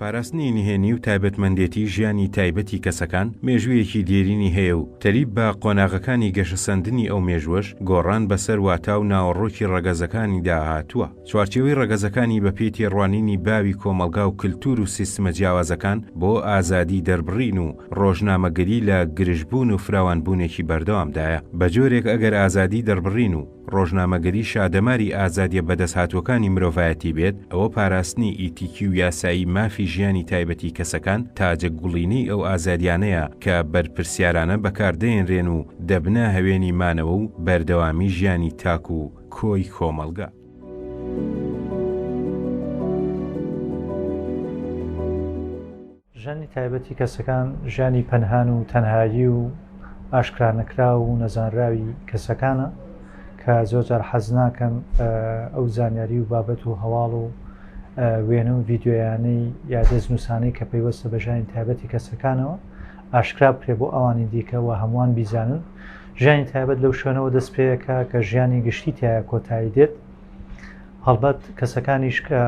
پاراستنی نهێنی و تایبەتمەندێتی ژیانی تایبەتی کەسەکان مێژوویەکی دێرینی هەیە و تەریب بە قۆناغەکانی گەشەسەندنی ئەو مێژووەش گۆڕان بەسەر واتا و ناوەڕۆکی ڕەگەزەکانیدا هاتووە. چوارچێوەی ڕەگەزەکانی بەپێی تێڕوانینی باوی کۆمەڵگا و کلتور و سیستمە جیاوازەکان بۆ ئازادی دەربڕین و ڕۆژنامەگەری لە گرژبوون و فراوانبوونێکی بەردەوامدایە بەجۆرێک ئەگەر ئازادی دەربڕین و ڕۆژنامەگەری شادەماری ئازادیە بەدەستهاتووەکانی مرۆڤایەتی بێت، ئەوە پاراستنی ئیتیکی و یاسایی مافی ژیانی تایبەتی کەسەکان تاجە گوڵینەی ئەو ئازادیانەیە کە بەرپرسیارانە بەکاردەهێنرێن و دەبنە هەوێنی مانەوە و بەردەوامی ژیانی تاک و کۆی کۆمەڵگا. ژیانی تایبەتی کەسەکان ژیانی پەنهان و تەنهایی و ئاشکرانەکراو و نەزانراوی کەسەکانە کە زۆرجار حەز ناکەن ئەو زانیاری و بابەت و هەواڵ و وێنە و ڤیددیویانەی یا دەستنووسانەی کە پەیوەستە بە ژیانی تایبەتی کەسەکانەوە ئاشکرا بکرێ بۆ ئەوانی دیکە و هەمووان بیزانن ژیانی تایبەت لەو شوێنەوە دەست پێەکە کە ژیانی گشتی تایە کۆتایی دێت هەڵبەت کەسەکانیش کە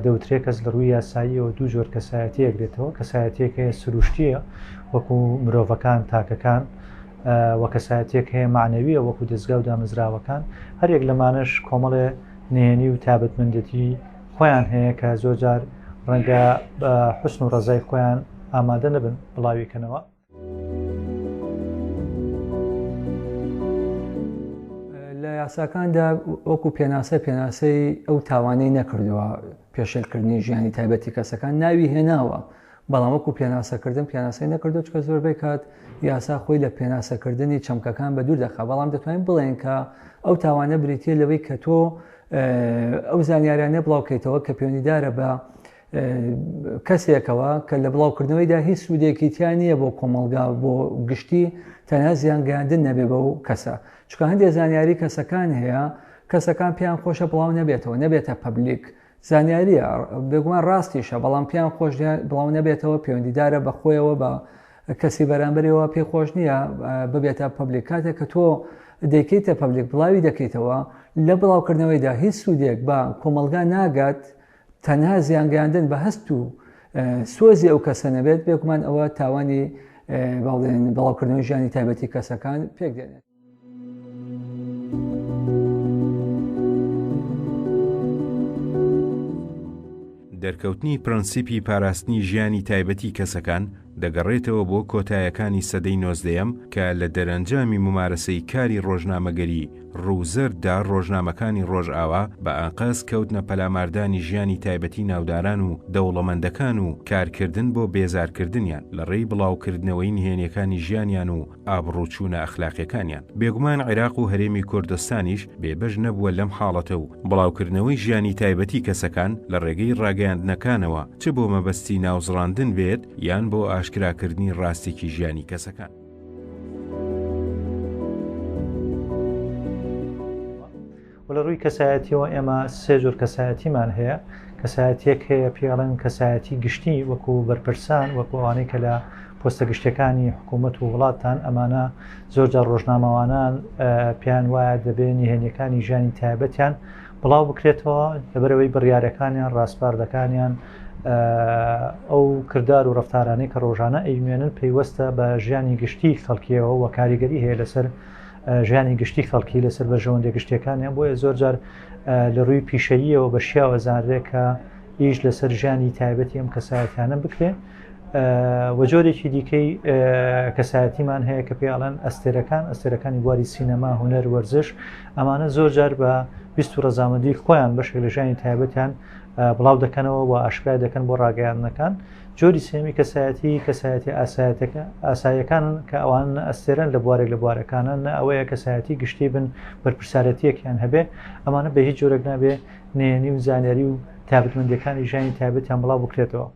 دەوترێ کەس لە ڕووی یاساییەوە دوو جۆر کەسایەتی ئەگرێتەوە، کەسایەتیەک هەیە سروشتییە وەکو مرۆڤەکان، تاکەکان، و کەسایەتیەک هەیە مەعنەویە وەکو دەزگا و دامەزراوەکان، هەریەک لەمانەش کۆمەڵێ نهێنی و تابەتمەندێتی خۆیان هەیە کە زۆرجار ڕەنگە بە حوسن و ڕەزای خۆیان ئامادە نەبن بڵاوی کەنەوە. لە یاساکاندا وەکو پێناسە پێناسەی ئەو تاوانەی نەکردووە پێشێلکردنی ژیانی تایبەتی کەسەکان ناوی هێناوە بەڵام وەکو پێناسەکردن پێناسەی نەکردو چکە زۆربەی کات یاسا خۆی لە پێناسەکردنی چەمکەکان بە دوور دەخا بەڵام دەتوانین بڵێن کە ئەو تاوانە بریتە لەوەی کە تۆ ئەو زانیارانە بڵاوکەیتەوە کە پەیوەندیدارە بە کەسێکەوە کە لە بڵاوکردنەوەیدا هیچ سوودێکی تیا نییە بۆ کۆمەڵگا بۆ گشتی تەنها زیانگەیاندن نەبێ بەو کەسە چونکە هەندێک زانیاری کەسەکان هەیە کەسەکان پێیان خۆشە بڵاو نەبێتەوە نەبێتە public زانیاریە بێگومان ڕاستیشە بەڵام پێیان خۆش بڵاو نەبێتەوە پەیوەندیدارە بە خۆیەوە بە کەسی بەرامبەرەوە پێ خۆش نییە ببێتە public کاتێک کە تۆ دەیکەیتە public بڵاوی دەکەیتەوە لە بڵاوکردنەوەیدا هیچ سوودێک بە کۆمەڵگا ناگات تەنها زیانگەیاندن بە هەست و سۆزی ئەو کەسە نەبێت، بێگومان ئەوە تاوانی باڵێن بڵاوکردنەوەی ژیانی تایبەتی کەسەکان پێک دێنێت. دەرکەوتنی پرەنسیپی پاراستنی ژیانی تایبەتی کەسەکان دەگەڕێتەوە بۆ کۆتایەکانی سەدەی نۆزدەیەم کە لە دەرەنجامی مومارەسەی کاری ڕۆژنامەگەری ڕووزەرد دا ڕۆژنامەکانی ڕۆژئاوا بە ئەنقەست کەوتنە پەلاماردانی ژیانی تایبەتی ناوداران و دەوڵەمەندەکان و کارکردن بۆ بێزارکردنیان لە ڕێی بڵاوکردنەوەی نهێنیەکانی ژیانیان و ئابڕووچوونە ئەخلاقیەکانیان. بێگومان عیراق و هەرێمی کوردستانیش بێبەش نەبووە لەم حاڵەتە و بڵاوکردنەوەی ژیانی تایبەتی کەسەکان لە ڕێگەی ڕاگەیاندنەکانەوە چ بۆ مەبەستی ناوزڕاندن بێت یان بۆ ئاشکراکردنی ڕاستێکی ژیانی کەسەکان. و لە ڕووی کەسایەتیەوە ئێمە سێ جۆر کەسایەتیمان هەیە کەسایەتیەک هەیە پێڵێن کەسایەتی گشتی وەکو بەرپرسان وەکو ئەوانەی کە لە پۆستە گشتەکانی حکوومەت و وڵاتان ئەمانە زۆر جار ڕۆژنامەوانان پێیان وایە دەبێ نهێنیەکانی ژیانی تایبەتیان بڵاو بکرێتەوە لەبەرەوەی بڕیارەکانیان ڕاسپاردەکانیان ئەو کردار و ڕفتارانەی کە ڕۆژانە ئەینوێنن پەیوەستە بە ژیانی گشتی خەڵکیەوە و کاریگەری هەیە لەسەر ژیانی گشتی خەڵکی لەسەر بەرژەوەندیە گشتیەکانیان بۆیە زۆر جار لە ڕووی پیشەییەوە بە شیاوە زانرێ کە ئیش لەسەر ژیانی تایبەتی ئەم کەسایەتیانە بکرێ و جۆرێکی دیکەی کەسایەتیمان هەیە کە پێڵەن ئەستێرەکان ئەستێرەکانی بواری سینەما هونەر وەرزش ئەمانە زۆر جار بە ویست و ڕەزامەندی خۆیان بەشێک لە ژیانی تایبەتیان بڵاو دەکەنەوە و ئاشکرای دەکەن بۆ ڕاگەیاندنەکان جۆری سێیەمی کەسایەتی، کەسایەتیە ئاسایەتەکە ئاساییەکانن کە ئەوان نە ئەستێرەن لە بوارێک لە بوارەکانە نە ئەوەیە کەسایەتی گشتی بن بەرپرسارەتیەکیان هەبێ ئەمانە بە هیچ جۆرێک نابێ نهێنی و زانیاری و تایبەتمەندیەکانی ژیانی تایبەتیان بڵاو بکرێتەوە.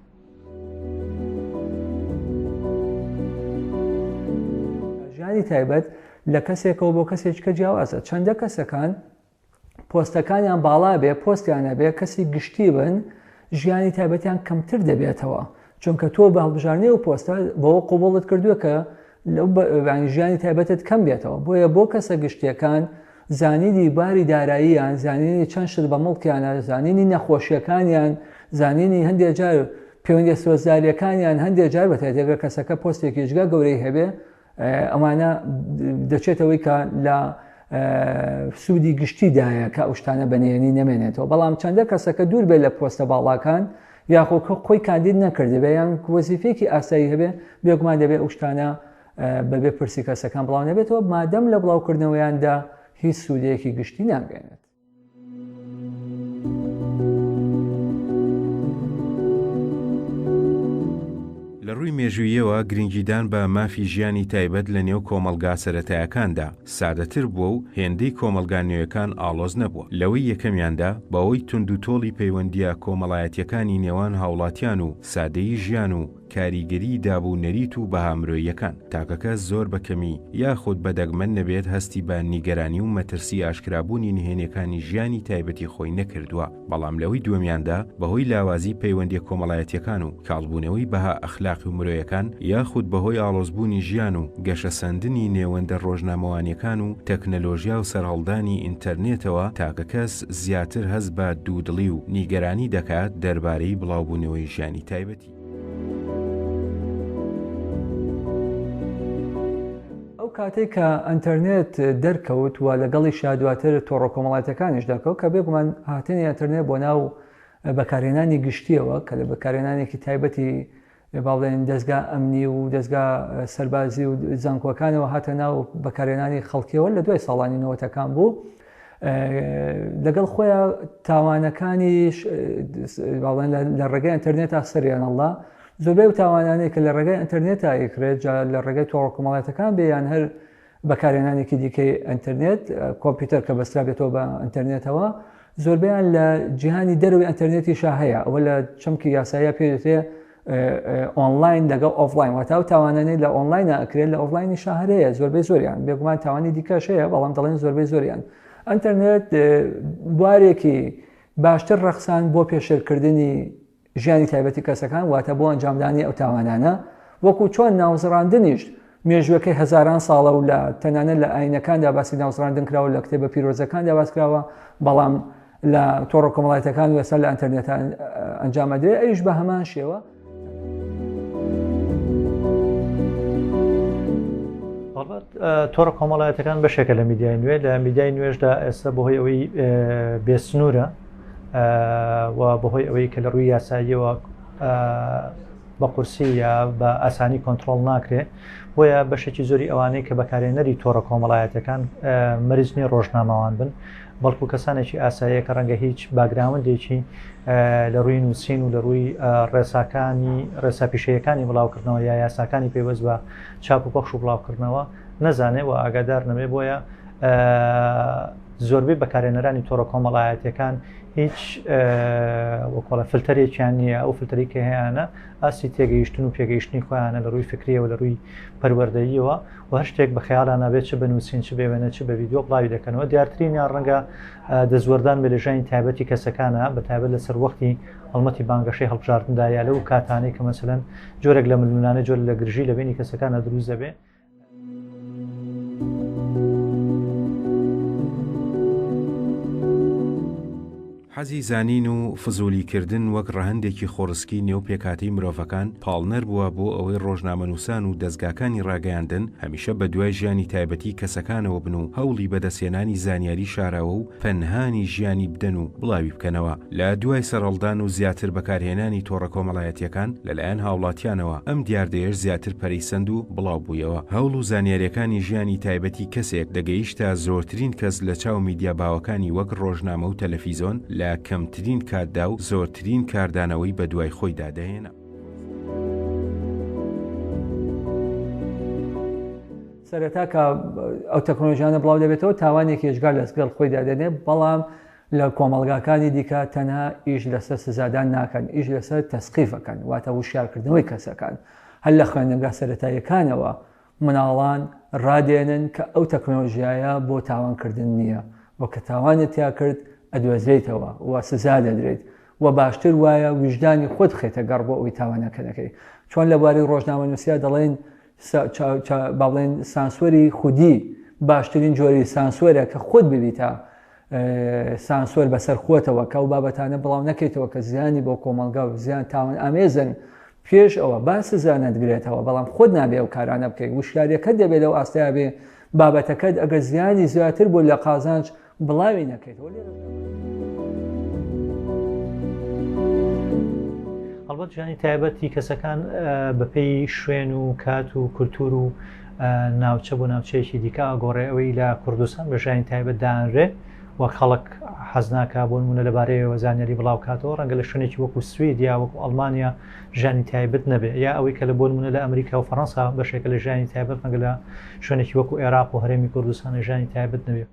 ژیانی تایبەت لە کەسێکەوە بۆ کەسێکی کە جیاوازە چەندە کەسەکان پۆستەکانیان باڵا بێ پۆستیان هەبێ کەسی گشتی بن ژیانی تایبەتیان کەمتر دەبێتەوە چونکە تۆ بە هەڵبژاردنی ئەو پۆستە بەوە قوبوڵت کردووە کە ژیانی تایبەتت کەم بێتەوە بۆیە بۆ کەسە گشتیەکان زانینی باری داراییان، زانینی چەند شت بە مڵکیانە، زانینی نەخۆشیەکانیان، زانینی هەندێ جار پەیوەندیە سۆزداریەکانیان، هەندێ جار بە تایبەتی ئەگەر کەسەکە پۆستێکی ئێجگار گەورەی هەبێ، ئەمانە دەچێتەوەی کە لە سوودی گشتیدایە کە ئەو شتانە بە نهێنی نەمێنێتەوە. بەڵام چەندە کەسەکە دوور بێت لە پۆستە باڵاکان یاخۆ خۆی کاندید نەکردبێ یان وەزیفەیەکی ئاسایی هەبێ، بێگومان دەبێ ئەو شتانە بەبێ پرسی کەسەکان بڵاو نەبێتەوە، مادەم لە بڵاوکردنەوەیاندا هیچ سوودێکی گشتی ناگەێنێت. لە ڕووی مێژووییەوە گرنگیدان بە مافی ژیانی تایبەت لە نێو کۆمەڵگا سەرەتایەکاندا سادەتر بووە و هێندەی کۆمەڵگا نوێیەکان ئاڵۆز نەبووە. لەوەی یەکەمیاندا بەهۆی توندوتۆڵی پەیوەندییە کۆمەڵایەتییەکانی نێوان هاوڵاتیان و سادەیی ژیان و کاریگەریی داب و نەریت و بەها مرۆییەکان، تاکەکەس زۆر بە کەمی یاخود بە دەگمەن نەبێت هەستی بە نیگەرانی و مەترسی ئاشکرابوونی نهێنیەکانی ژیانی تایبەتی خۆی نەکردووە، بەڵام لەوەی دووەمیاندا بەهۆی لاوازی پەیوەندیە کۆمەڵایەتیەکان و کاڵبوونەوەی بەها ئەخلاقی و مرۆیەکان یاخود بەهۆی ئاڵۆزبوونی ژیان و گەشەسەندنی نێوەندە ڕۆژنامەوانیەکان و تەکنەلۆژیا و سەرهەڵدانی ئینتەرنێتەوە تاکەکەس زیاتر هەست بە دوودڵی و نیگەرانی دەکات دەربارەی بڵاوبوونەوەی ژیانی تایبەتی. ئەو کاتەی کە ئەنتەرنێت دەرکەوت و لەگەڵیشا دواتر تۆڕە کۆمەڵایەتیەکانیش دەرکەوت کە بێگومان هاتنی ئەنتەرنێت بۆ ناو بەکارهێنانی گشتیەوە کە لە بەکارهێنانێکی تایبەتی با بڵێن دەزگا ئەمنی و دەزگا سەربازی و زانکۆکانەوە هاتە ناو بەکارهێنانی خەڵکیەوە لە دوای ساڵانی نەوەتەکان بوو لەگەڵ خۆیان تاوانەکانیش باڵێن لە ڕێگەی ئینتەرنێتا سەریان هەڵدا زۆربەی ئەو تاوانانەی کە لە ڕێگەی ئینتەرنێتا ئەیکرێت جا لە ڕێگەی تۆڕە کۆمەڵایەتەکان بێ یان هەر بەکارهێنانێکی دیکەی ئینتەرنێت کۆمپیوتەر کە بەسترابێتەوە بە ئینتەرنێتەوە زۆربەیان لە جیهانی دەرەوەی ئینتەرنێتیشا هەیە ئەوە لە چەمکی یاساییە پێ دەتێ ئۆنلاین لەگەڵ ئۆفلاین واتە ئەو تاوانانەی لە ئۆنلاینە ئەکرێت لە ئۆفلاینیشا هەر هەیە زۆربەی زۆریان بێگومان تاوانی دیکەش هەیە بەڵام دەڵێن زۆربەی زۆریان ئینتەرنێت بوارێکی باشتر ڕەخسان بۆ پێشێلکردنی ژیانی تایبەتی کەسەکان واتە بۆ ئەنجامدانی ئەو تاوانانە وەکو چۆن ناوزڕاندنیش مێژوەکەی هەزاران ساڵە و لە تەنانەت لە ئاینەکاندا باسی ناوزڕاندن کراوە لە کتێبە پیرۆزەکاندا باس کراوە بەڵام لە تۆڕە کۆمەڵایەتەکان و ئێستا لە ئەتەرنێت ئەنجام ئەدرێ ئەویش بە هەمان شێوە. تۆڕە کۆمەڵایەتەکان بەشێکە لە میدیای نوێ لە میدیای نوێشدا ئێستا بەهۆی ئەوەی بێسنوورە و بەهۆی ئەوەی کە لە ڕووی یاساییەوە بە قورسی یا بە ئاسانی کۆنتترۆل ناکرێ بۆیە بەشێکی زۆری ئەوانەی کە بەکارێنەری تۆڕە کۆمەڵایەتەکان مەرج نیە ڕۆژنامەوان بن بەڵکو کەسانێکی ئاساییە کە ڕەنگە هیچ باگراوندێکی لە ڕووی نووسین و لە ڕووی ڕێساکانی ڕێسا پیشەیەکانی بڵاوکردنەوە یا یاساکانی پەیوەست بە چاپ و پەخش و بڵاوکردنەوە نەزانێ و ئاگادار نەبێ بۆیە زۆربەی بەکارێنەرانی تۆڕە کۆمەڵایەتەکان هیچ وەکۆڵە فلتەرێکیان نییە ئەو فلتەری کە هەیەە ئاستی تێگەیشتن و پێگەیشتنی خۆیانە لە ڕووی فکریەوە لە ڕووی پەروەردەییەوە و هەر شتێک بە خەیاڵیان نابێت چ بە نووسین چ بێ وێنە چ بە ڤیدیۆ بڵاوی دەکەنەوە دیارترینیان ڕەنگە دەستوەردان بێ لە ژیانی تایبەتی کەسەکانە بە تایبەت لەسەر وەختی هەڵمەتی بانگەشەی هەڵبژاردندا یا لەو کاتانەی کە مەسەلەن جۆرێک لە ململانێ جۆرێک لە گرژی لە بینی کەسەکانە دروست دەبێ. حەزی زانین و فزولی کردن وەک ڕەهەندێکی خۆڕسکی نێو پێکهاتەی مرۆڤەکان پاڵنەر بووە بۆ ئەوەی ڕۆژنامەنووسان و دەزگاکانی ڕاگەیاندن هەمیشە بەدوای ژیانی تایبەتی کەسەکانەوە بن و هەوڵی بەدەستهێنانی زانیاری شاراوە و پەنهانی ژیانی بدەن و بڵاوی بکەنەوە. لە دوای سەرهەڵدان و زیاتر بەکارهێنانی تۆڕە کۆمەڵایەتییەکان لەلایەن هاوڵاتیانەوە، ئەم دیاردەیەش زیاتر پەرەی سەند و بڵاو بوویەوە. هەوڵ و زانیارییەکانی ژیانی تایبەتی کەسێک دەگەیشتە زۆرترین کەس لە چاو میدیا باوەکانی وەک ڕۆژنامە و تەلەفیزۆن لە کەمترین کاتدا و زۆرترین کاردانەوەی بەدوای خۆیدا دەهێنا. سەرەتا کە ئەو تەکنۆلۆژیانە بڵاو دەبێتەوە تاوانێکی ئێجگار لەسگەڵ خۆیدا دێنێ، بەڵام لە کۆمەڵگاکانی دیکە تەنها ئیش لەسەر سزادان ناکەن، ئیش لەسەر تەسقیف ئەکەن، واتە وشیارکردنەوەی کەسەکان. هەر لە خوێندنگا سەرەتاییەکانەوە مناڵان ڕادێنن کە ئەو تەکنۆلۆژیایە بۆ تاوانکردن نییە و کە تاوانت تیا کرد ئەدۆزرێیتەوە و سزا دەدرێیت و باشتر وایە ویژدانی خۆت بخەیتە گەڕ بۆ ئەوەی تاوانەکە نەکەی. چۆن لە بواری ڕۆژنامەنووسیا دەڵێن با بڵێن سانسۆری خودی باشترین جۆری سانسۆرە کە خۆت ببیتە سانسۆر بەسەر خۆتەوە کە ئەو بابەتانە بڵاو نەکەیتەوە کە زیانی بۆ کۆمەڵگا و زیان تاوان ئامێزن پێش ئەوە با سزا نەتگرێتەوە بەڵام خۆت نابێ ئەو کارانە بکەیت وشیاریەکەت دەبێت لەو ئاستەیا بێ بابەتەکەت ئەگەر زیانی زیاتر بوو لە قازانج بڵاوی نەکەیتەوە لێرە هەڵبەت ژیانی تایبەتی کەسەکان بەپێی شوێن و کات و کولتور و ناوچە بۆ ناوچەیەکی دیکە ئەگۆڕێ ئەوەی لە کوردستان بە ژیانی تایبەت دانرێ و خەڵک حەز ناکا بۆ نمونە لەبارەیەوە زانیاری بڵاو کاتەوە ڕەنگە لە شوێنێکی وەکو سوید یا وەکو ئەڵمانیا ژیانی تایبەت نەبێ یا ئەوەی کە لە بۆ نمونە لە ئەمریکا و فەڕەنسا بەشێکە لە ژیانی تایبەت ڕەنگە لە شوێنێکی وەکو عێراق و هەرێمی کوردستان ژیانی تایبەت نەبێ.